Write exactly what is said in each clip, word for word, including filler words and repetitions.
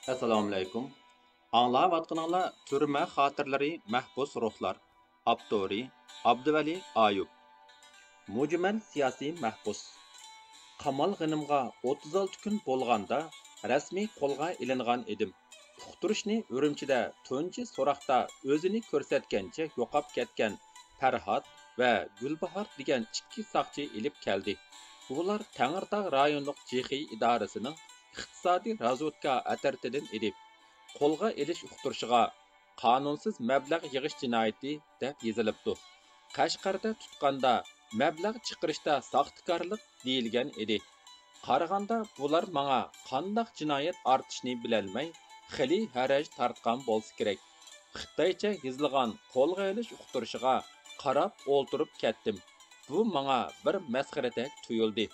ئەسسالامۇئەلەيكۇم. ئاڭلاۋاتقىنىڭلار تۈرمە خاتىرىلىرى، مەھبۇس روھلار. ئاپتورى: ئابدۇۋەلى ئايۇپ. مۇجمەل سىياسىي مەھبۇس. قامالغىنىمغا ئوتتۇز ئالتە كۈن بولغاندا رەسمىي قولغا ئېلىنغان ئىدىم. ئۇقتۇرۇشنى ئۈرۈمچىدە تۇنجى سوراقتا ئۆزىنى كۆرسەتكەنچە يوقاپ كەتكەن پەرھات ۋە گۈلباھار دېگەن ئىككى ساقچى ئېلىپ كەلدى. ئۇلار تەڭرىتاغ رايونلۇق جېخې ئىدارىسىنىڭ ئىقتىسادىي رازۋېدكا ئەترىتىدىن ئىدى. قولغا ئېلىش ئۇقتۇرۇشىغا «قانۇنسىز مەبلەغ يىغىش جىنايىتى» دەپ يېزىلىپتۇ. قەشقەردە تۇتقاندا مەبلەغ چىقىرىشتا ساختىكارلىق دېيىلگەن ئىدى. قارىغاندا بۇلار ماڭا قانداق جىنايەت ئارتىشنى بىلەلمەي، خېلى ھەرەج تارتقان بولسا كېرەك. خىتايچە يېزىلغان قولغا ئېلىش ئۇقتۇرۇشىغا قاراپ ئولتۇرۇپ كەتتىم. بۇ ماڭا بىر مەسخىرىدەك تۇيۇلدى.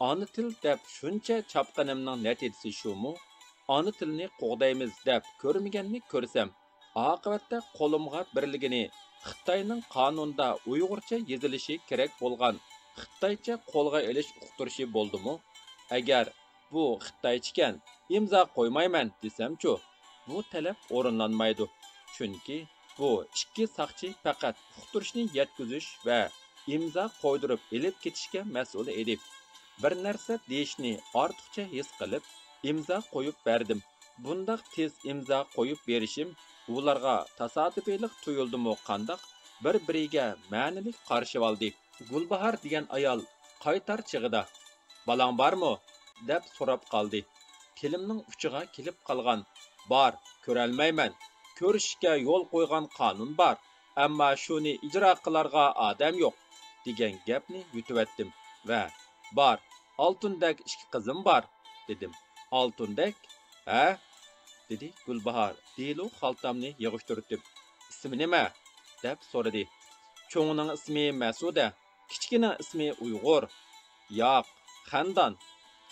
ئانا تىل دەپ شۇنچە چاپقىنىمنىڭ نەتىجىسى شۇمۇ؟ ئانا تىلنى قوغدايمىز دەپ كۆرمىگەننى كۆرسەم، ئاقىۋەتتە قولۇمغا بېرىلگىنى خىتاينىڭ قانۇنىدا ئۇيغۇرچە يېزىلىشى كېرەك بولغان خىتايچە قولغا ئېلىش ئۇقتۇرۇشى بولدىمۇ؟ ئەگەر بۇ خىتايچىكەن، ئىمزا قويمايمەن دېسەمچۇ؟ بۇ تەلەپ ئورۇنلانمايدۇ. چۈنكى بۇ ئىككى ساقچى پەقەت ئۇقتۇرۇشنى يەتكۈزۈش ۋە ئىمزا قويدۇرۇپ ئېلىپ كېتىشكە مەسئۇل ئىدى. بىر نەرسە دېيىشنى ئارتۇقچە ھېس قىلىپ، ئىمزا قويۇپ بەردىم. بۇنداق تېز ئىمزا قويۇپ بېرىشىم ئۇلارغا تاسادىپىيلىق تۇيۇلدىمۇ قانداق، بىر-بىرىگە مەنىلىك قارىشىۋالدى. «گۈلباھار دېگەن ئايال قايتار چېغىدا، بالاڭ بارمۇ؟» دەپ سوراپ قالدى. تىلىمنىڭ ئۇچىغا كېلىپ قالغان «بار، كۆرەلمەيمەن، كۆرۈشۈشكە يول قويغان قانۇن بار، ئەمما شۇنى ئىجرا قىلارغا ئادەم يوق» دېگەن گەپنى يۇتۇۋەتتىم ۋە «بار، ئالتۇندەك ئىككى قىزىم بار» دېدىم. «ئالتۇندەك؟ ھە؟» دېدى گۈلباھار دېلو خالتامنى يىغىشتۇرتۇپ. «ئىسمى نېمە؟» دەپ سورىدى. «چوڭىنىڭ ئىسمى مەسۇدە، كىچىكىنىڭ ئىسمى ئۇيغۇر.» «ياق، خەندان»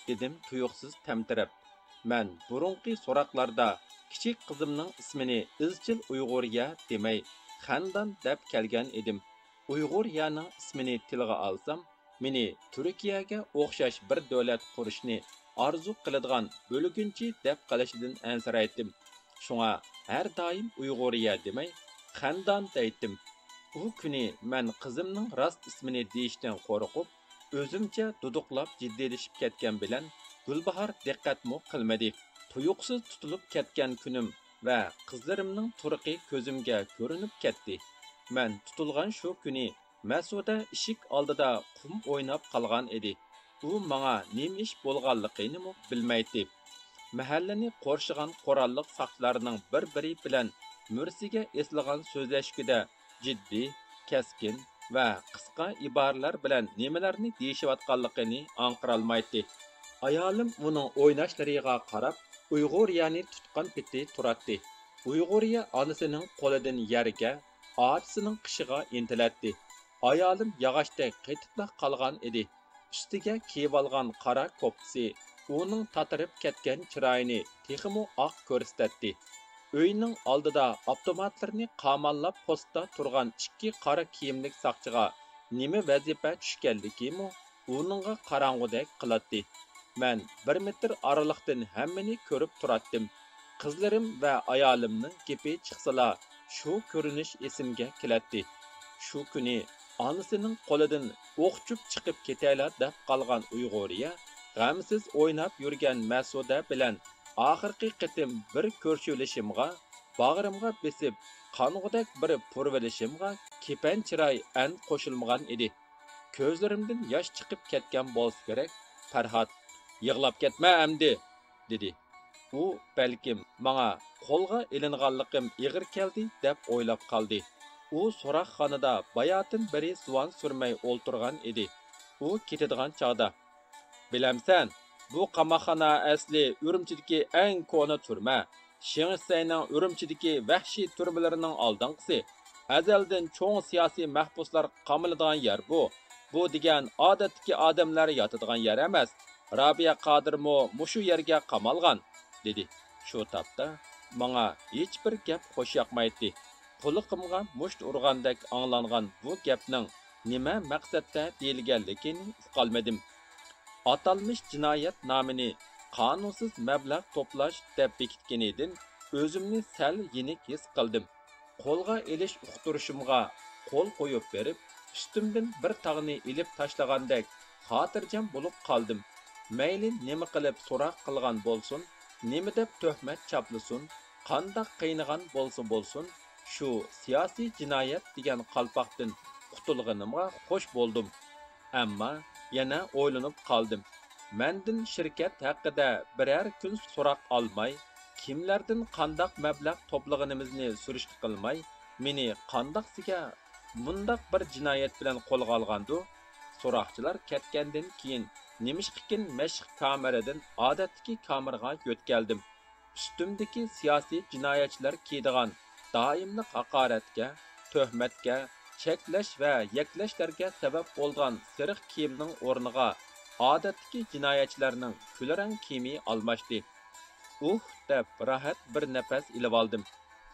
دېدىم تۇيۇقسىز تەمتىرەپ. مەن بۇرۇنقى سوراقلاردا كىچىك قىزىمنىڭ ئىسمىنى ئىزچىل ئۇيغۇرىيە دېمەي، خەندان دەپ كەلگەن ئىدىم. ئۇيغۇرىيەنىڭ ئىسمىنى تىلغا ئالسام، مېنى تۈركىيەگە ئوخشاش بىر دۆلەت قۇرۇشنى ئارزۇ قىلىدىغان بۆلگۈنچى دەپ قېلىشىدىن ئەنسىرەيتتىم. شۇڭا ھەر دائىم ئۇيغۇرىيە دېمەي، خەندان دەيتتىم. ئۇ كۈنى مەن قىزىمنىڭ راست ئىسمىنى دېيىشتىن قورقۇپ، ئۆزۈمچە دۇدۇقلاپ جىددىيلىشىپ كەتكەن بىلەن، گۈلباھار دىققەتمۇ قىلمىدى. تۇيۇقسىز تۇتۇلۇپ كەتكەن كۈنۈم ۋە قىزلىرىمنىڭ تۇرقى كۆزۈمگە كۆرۈنۈپ كەتتى. مەن تۇتۇلغان شۇ كۈنى مەسۇدە ئىشىك ئالدىدا قۇم ئويناپ قالغان ئىدى. ئۇ ماڭا نېمە ئىش بولغانلىقىنىمۇ بىلمەيتتى. مەھەللىنى قورشىغان قوراللىق ساقچىلارنىڭ بىر-بىرى بىلەن مۈرىسىگە ئېسىلغان سۆزلەشكۈدە جىددىي، كەسكىن ۋە قىسقا ئىبارىلەر بىلەن نېمىلەرنى دېيىشىۋاتقانلىقىنى ئاڭقىرالمايتتى. ئايالىم ئۇنىڭ ئويناشلىرىغا قاراپ، ئۇيغۇرىيەنى تۇتقان پېتى تۇراتتى. ئۇيغۇرىيە ئانىسىنىڭ قولىدىن يەرگە، ئاچىسىنىڭ قېشىغا ئىنتىلەتتى. ئايالىم ياغاچتەك قېتىپلا قالغان ئىدى. ئۈستىگە كىيىۋالغان قارا كوپتىسى ئۇنىڭ تاتىرىپ كەتكەن چىرايىنى تېخىمۇ ئاق كۆرسىتەتتى. ئۆينىڭ ئالدىدا ئاپتوماتلىرىنى قاماللاپ پوستتا تۇرغان ئىككى قارا كىيىملىك ساقچىغا نېمە ۋەزىپە چۈشكەنلىكىمۇ ئۇنىڭغا قاراڭغۇدەك قىلاتتى. مەن بىر مېتىر ئارىلىقتىن ھەممىنى كۆرۈپ تۇراتتىم. قىزلىرىم ۋە ئايالىمنىڭ گېپى چىقسىلا، شۇ كۆرۈنۈش ئېسىمگە كېلەتتى. شۇ كۈنى ئانىسىنىڭ قولىدىن ئوقچۇپ چىقىپ كېتەيلا دەپ قالغان ئۇيغۇرىيە، غەمسىز ئويناپ يۈرگەن مەسۇدە بىلەن ئاخىرقى قېتىم بىر كۆرۈشۈۋېلىشىمغا، باغرىمغا بېسىپ، قانغۇدەك بىر پۇرىۋېلىشىمغا كېپەن چىراي ئەن قوشۇلمىغان ئىدى. كۆزلىرىمدىن ياش چىقىپ كەتكەن بولسا كېرەك، پەرھات، «يىغلاپ كەتمە ئەمدى!» دېدى. ئۇ بەلكىم ماڭا قولغا ئېلىنغانلىقىم ئېغىر كەلدى دەپ ئويلاپ قالدى. ئۇ سوراقخانىدا باياتىن بېرى زۇۋان سۈرمەي ئولتۇرغان ئىدى. ئۇ كېتىدىغان چاغدا، «بىلەمسەن، بۇ قاماقخانا ئەسلى ئۈرۈمچىدىكى ئەڭ كونا تۈرمە. شېڭ شىسەينىڭ ئۈرۈمچىدىكى ۋەھشىي تۈرمىلىرىنىڭ ئالدىنقىسى. ئەزەلدىن چوڭ سىياسىي مەھبۇسلار قامىلىدىغان يەر بۇ. بۇ دېگەن ئادەتتىكى ئادەملەر ياتىدىغان يەر ئەمەس. رابىيە قادىرمۇ مۇشۇ يەرگە قامالغان» دېدى. شۇ تاپتا ماڭا ھېچبىر گەپ خوش ياقمايتتى. قۇلىقىمغا مۇشت ئۇرغاندەك ئاڭلانغان بۇ گەپنىڭ نېمە مەقسەتتە دېيىلگەنلىكىنى ئۇقالمىدىم. ئاتالمىش جىنايەت نامىنى قانۇنسىز مەبلەغ توپلاش دەپ بېكىتكىنىدىن ئۆزۈمنى سەل يېنىك ھېس قىلدىم. قولغا ئېلىش ئۇقتۇرۇشۇمغا قول قويۇپ بېرىپ، ئۈستۈمدىن بىر تاغنى ئېلىپ تاشلىغاندەك خاتىرجەم بولۇپ قالدىم. مەيلى نېمە قىلىپ سوراق قىلغان بولسۇن، نېمە دەپ تۆھمەت چاپلىسۇن، قانداق قىينىغان بولسا بولسۇن، شۇ سىياسىي جىنايەت دېگەن قالپاقتىن قۇتۇلغىنىمغا خوش بولدۇم. ئەمما يەنە ئويلىنىپ قالدىم. مەندىن شىركەت ھەققىدە بىرەر كۈن سوراق ئالماي، كىملەردىن قانداق مەبلەغ توپلىغىنىمىزنى سۈرۈشتە قىلماي، مېنى قانداقسىگە مۇنداق بىر جىنايەت بىلەن قولغا ئالغاندۇ؟ سوراقچىلار كەتكەندىن كېيىن، نېمىشقىكىن مەشىق كامېرىدىن ئادەتتىكى كامېرغا يۆتكەلدىم. ئۈستۈمدىكى سىياسىي جىنايەتچىلەر كىيىدىغان دائىملىق ھاقارەتكە، تۆھمەتكە، چەكلەش ۋە يەكلەشلەرگە سەۋەب بولىدىغان سېرىق كىيىمنىڭ ئورنىغا ئادەتتىكى جىنايەتچىلەرنىڭ كۈلرەڭ كىيىمى ئالماشتى. ئۇھ دەپ راھەت بىر نەپەس ئېلىۋالدىم.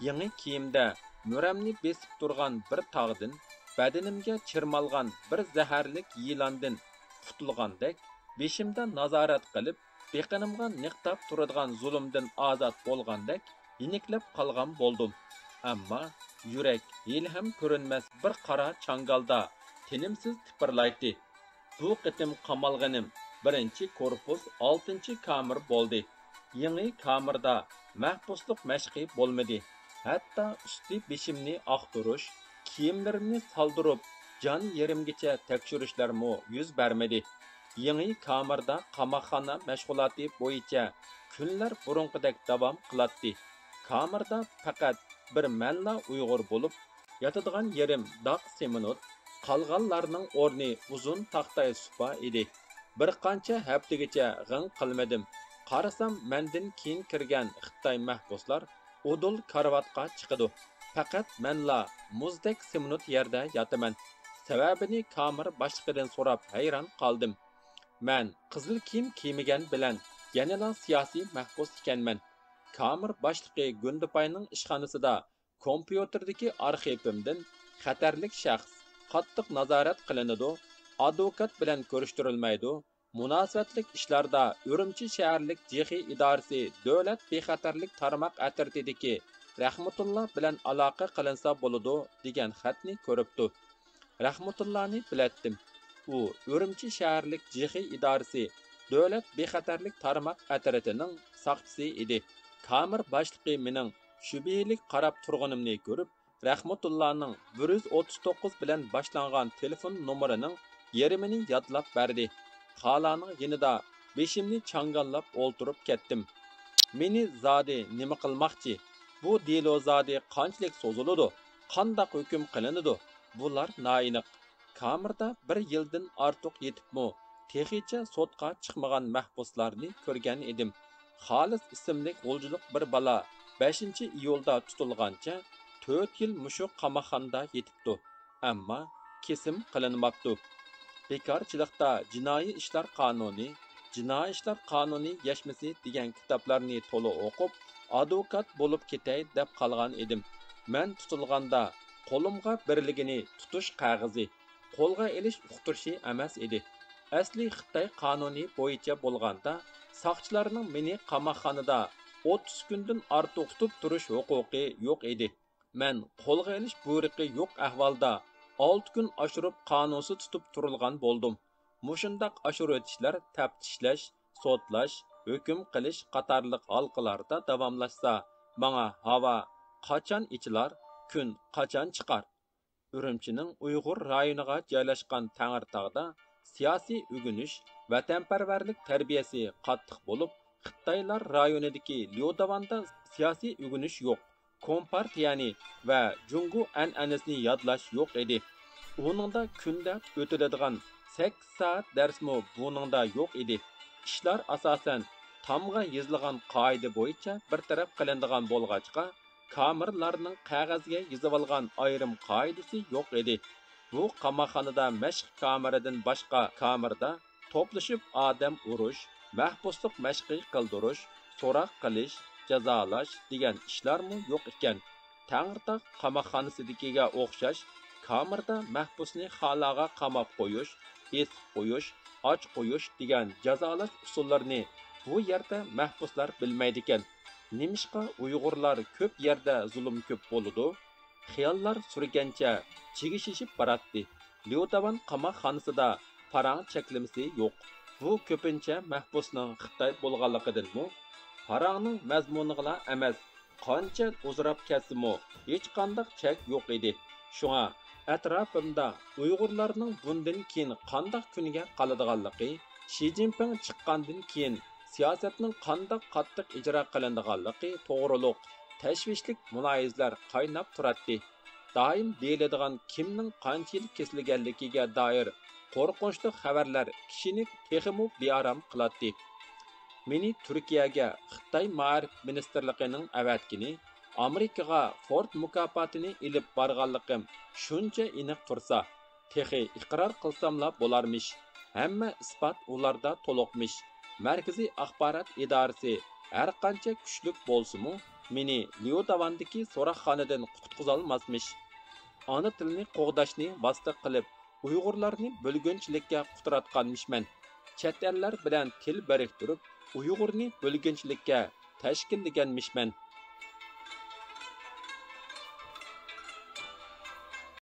يېڭى كىيىمدە مۈرەمنى بېسىپ تۇرغان بىر تاغدىن، بەدىنىمگە چىرمالغان بىر زەھەرلىك يىلاندىن قۇتۇلغاندەك، بېشىمدا نازارەت قىلىپ، بېقىنىمغا نىقتاپ تۇرىدىغان زۇلۇمدىن ئازاد بولغاندەك يېنىكلەپ قالغان بولدۇم. ئەمما يۈرەك ھېلىھەم كۆرۈنمەس بىر قارا چاڭگالدا تىنىمسىز تىپىرلايتتى. بۇ قېتىم قامالغىنىم بىرىنچى كورپۇس ئالتىنچى كامېر بولدى. يېڭى كامېردا مەھبۇسلۇق مەشقى بولمىدى. ھەتتا ئۈستى بېشىمنى ئاختۇرۇش، كىيىملىرىمنى سالدۇرۇپ، جان يېرىمگىچە تەكشۈرۈشلەرمۇ يۈز بەرمىدى. يېڭى كامېردا قاماقخانا مەشغۇلاتى بويىچە كۈنلەر بۇرۇنقىدەك داۋام قىلاتتى. كامېردا پەقەت بىر مەنلا ئۇيغۇر بولۇپ، ياتىدىغان يېرىم داق سېمونت، قالغانلارنىڭ ئورنى ئۇزۇن تاختاي سۇپا ئىدى. بىر قانچە ھەپتىگىچە غىڭ قىلمىدىم. قارىسام، مەندىن كېيىن كىرگەن خىتاي مەھبۇسلار ئۇدۇل كارىۋاتقا چىقىدۇ. پەقەت مەنلا مۇزدەك سېمونت يەردە ياتىمەن. سەۋەبىنى كامېر باشلىقىدىن سوراپ ھەيران قالدىم. مەن قىزىل كىيىم كىيمىگەن بىلەن يەنىلا سىياسىي مەھبۇس ئىكەنمەن. كامېر باشلىقى گۇندىپاينىڭ ئىشخانىسىدا كومپيۇتېردىكى ئارخىپىمدىن «خەتەرلىك شەخس، قاتتىق نازارەت قىلىنىدۇ، ئادۋوكات بىلەن كۆرۈشتۈرۈلمەيدۇ، مۇناسىۋەتلىك ئىشلاردا ئۈرۈمچى شەھەرلىك جېخې ئىدارىسى دۆلەت بىخەتەرلىك تارماق ئەترىتىدىكى رەھمىتۇللا بىلەن ئالاقە قىلىنسا بولىدۇ» دېگەن خەتنى كۆرۈپتۇ. رەھمىتۇللانى بىلەتتىم. ئۇ ئۈرۈمچى شەھەرلىك جېخې ئىدارىسى دۆلەت بىخەتەرلىك تارماق ئەترىتىنىڭ ساقچىسى ئىدى. كامېر باشلىقى مېنىڭ شۈبھىلىك قاراپ تۇرغىنىمنى كۆرۈپ، رەھمەتۇللانىڭ بىر يۈز ئوتتۇز توققۇز بىلەن باشلانغان تېلېفون نومۇرىنىڭ يېرىمىنى يادلاپ بەردى. خالانىڭ يېنىدا بېشىمنى چاڭگاللاپ ئولتۇرۇپ كەتتىم. مېنى زادى نېمە قىلماقچى؟ بۇ دېلو زادى قانچىلىك سوزۇلىدۇ؟ قانداق ھۆكۈم قىلىنىدۇ؟ بۇلار نائېنىق. كامېردا بىر يىلدىن ئارتۇق يېتىپمۇ، تېخىچە سوتقا چىقمىغان مەھبۇسلارنى كۆرگەن ئىدىم. خالىس ئىسىملىك غۇلجىلىق بىر بالا بەشىنچى ئىيۇلدا تۇتۇلغانچە، تۆت يىل مۇشۇ قاماقخانىدا يېتىپتۇ، ئەمما كېسىم قىلىنماپتۇ. بىكارچىلىقتا جىنايى ئىشلار قانۇنى، جىنايى ئىشلار قانۇنى يەشمىسى دېگەن كىتابلارنى تولا ئوقۇپ، ئادۋوكات بولۇپ كېتەي دەپ قالغان ئىدىم. مەن تۇتۇلغاندا قولۇمغا بېرىلگىنى تۇتۇش قەغىزى، قولغا ئېلىش ئۇقتۇرۇشى ئەمەس ئىدى. ئەسلى خىتاي قانۇنى بويىچە بولغاندا، ساقچىلارنىڭ مېنى قاماقخانىدا ئوتتۇز كۈندىن ئارتۇق تۇتۇپ تۇرۇش ھوقۇقى يوق ئىدى. مەن قولغا ئېلىش بۇيرۇقى يوق ئەھۋالدا ئالتە كۈن ئاشۇرۇپ قانۇنسىز تۇتۇپ تۇرۇلغان بولدۇم. مۇشۇنداق ئاشۇرۇۋېتىشلەر تەپتىشلەش، سوتلاش، ھۆكۈم قىلىش قاتارلىق ھالقىلاردا داۋاملاشسا، ماڭا ھاۋا قاچان ئېچىلار، كۈن قاچان چىقار؟ ئۈرۈمچىنىڭ ئۇيغۇر رايونىغا جايلاشقان تەڭرىتاغدا سىياسىي ئۆگىنىش، ۋەتەنپەرۋەرلىك تەربىيەسى قاتتىق بولۇپ، خىتايلار رايونىدىكى ليۇداۋاندا سىياسىي ئۆگىنىش يوق، كومپارتىيەنى ۋە جۇڭگو ئەنئەنىسىنى يادلاش يوق ئىدى. ئۇنىڭدا كۈندە ئۆتۈلىدىغان سەككىز سائەت دەرسمۇ بۇنىڭدا يوق ئىدى. ئىشلار ئاساسەن تامغا يېزىلغان قائىدە بويىچە بىر تەرەپ قىلىنىدىغان بولغاچقا، كامېرلارنىڭ قەغەزگە يېزىۋالغان ئايرىم قائىدىسى يوق ئىدى. بۇ قاماقخانىدا مەشىق كامېرىدىن باشقا كامېردا توپلىشىپ ئادەم ئۇرۇش، مەھبۇسلۇق مەشقى قىلدۇرۇش، سوراق قىلىش، جازالاش دېگەن ئىشلارمۇ يوق ئىكەن. تەڭرىتاغ قاماقخانىسىدىكىگە ئوخشاش كامېردا مەھبۇسنى خانىغا قاماپ قويۇش، ئېسىپ قويۇش، ئاچ قويۇش دېگەن جازالاش ئۇسۇللىرىنى بۇ يەردە مەھبۇسلار بىلمەيدىكەن، نېمىشقا ئۇيغۇرلار كۆپ يەردە زۇلۇم كۆپ بولىدۇ؟ خىياللار سۈرگەنچە چىگىشىشىپ باراتتى. ليۇداۋان قاماقخانىسىدا پاراڭ چەكلىمىسى يوق. بۇ كۆپىنچە مەھبۇسنىڭ خىتاي بولغانلىقىدىنمۇ؟ پاراڭنىڭ مەزمۇنىغىلا ئەمەس، قانچە ئۇزىراپ كەتسىمۇ، ھېچقانداق چەك يوق ئىدى. شۇڭا ئەتراپىمدا ئۇيغۇرلارنىڭ بۇندىن كېيىن قانداق كۈنگە قالىدىغانلىقى، شى جىنپىڭ چىققاندىن كېيىن سىياسەتنىڭ قانداق قاتتىق ئىجرا قىلىنىدىغانلىقى توغرۇلۇق تەشۋىشلىك مۇلاھىزىلەر قايناپ تۇراتتى. دائىم دېيىلىدىغان كىمنىڭ قانچە يىل كېسىلگەنلىكىگە دائىر قورقۇنچلۇق خەۋەرلەر كىشىنى تېخىمۇ بىئارام قىلاتتى. مېنى تۈركىيەگە خىتاي مائارىپ مىنىستىرلىقىنىڭ ئەۋەتكىنى، ئامېرىكىغا فورد مۇكاپاتىنى ئېلىپ بارغانلىقىم شۇنچە ئېنىق تۇرسا، تېخى ئىقرار قىلساملا بولارمىش. ھەممە ئىسپات ئۇلاردا تولۇقمىش. مەركىزىي ئاخبارات ئىدارىسى ھەرقانچە كۈچلۈك بولسىمۇ، مېنى ليۇداۋاندىكى سوراقخانىدىن قۇتقۇزالماسمىش. ئانا تىلنى قوغداشنى ۋاسىتە قىلىپ، ئۇيغۇرلارنى بۆلگۈنچىلىككە ئۇتراتقانمىشمەن. چەت ئەللەر بىلەن تىل بىرىكتۈرۈپ، ئۇيغۇرنى بۆلگۈنچىلىككە تەشكىللىگەنمىشمەن.